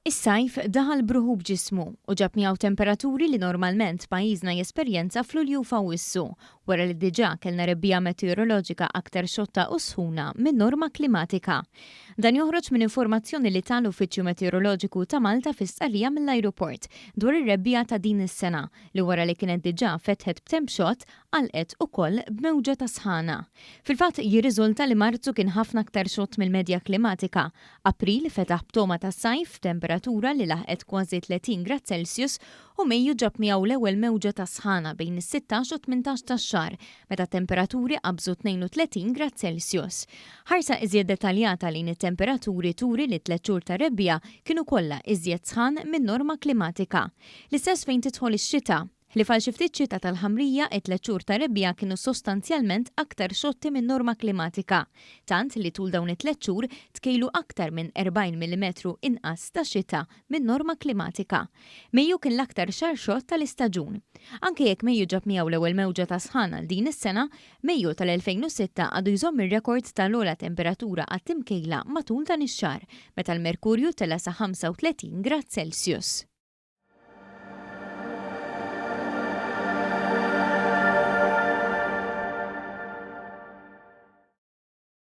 Is-sajf daħal b'ruħu b'ġismu u ġab miegħu temperaturi li normalment pajjiżna jesperjenza f'Lulju u f'Awwissu, wara li diġà kellna rebbiegħa meteoroloġika aktar xotta u sħuna min-norma klimatika. Dan joħroġ minn informazzjoni li ta l-Uffiċċju Meteoroloġiku ta' Malta fi stqarrija mill-ajruport dwar ir-rebbiegħa ta' din is-sena li wara li kienet diġà fetħet b'temp xott għalqet ukoll b'mewġa ta' sħana. Fil-fatt jirriżulta li Marzu kien ħafna aktar xott mill-medja klimatika. April fetaħ b'togħma ta' sajf b'temperatura li laħqet kważi 30 grad Celsius u Mejju ġab miegħu l-ewwel mewġa ta' sħana bejn is-sittax u t-tmintax tax-xahar meta t-temperaturi qabżu 32 grad Celsius. Ħarsa iżjed dettaljata lejn it-temperaturi turi li t-tliet xhur tar-rebbiegħa kienu kollha iżjed sħan min-norma klimatika. L-istess fejn tidħol ix-xita. Ħlief għal xi ftit xita tal-ħamrija, it-tliet xhur ta' rebbiegħa kienu sostanzjalment aktar xotti min-norma klimatika, tant li tul dawn it-tliet xhur tkejlu aktar minn 40 millimetru inqas ta' xita min-norma klimatika. Mejju kien l-aktar xahar xott tal-istaġun. Anke jekk Mejju ġab miegħu l-ewwel mewġa ta' sħan għal din is-sena, Mejju tal-2006 għadu jżomm ir-rekord tal-ogħla temperatura qatt imkejla matul dan ix-xahar, meta l-merkurju tela' sa 35 grad Celsius.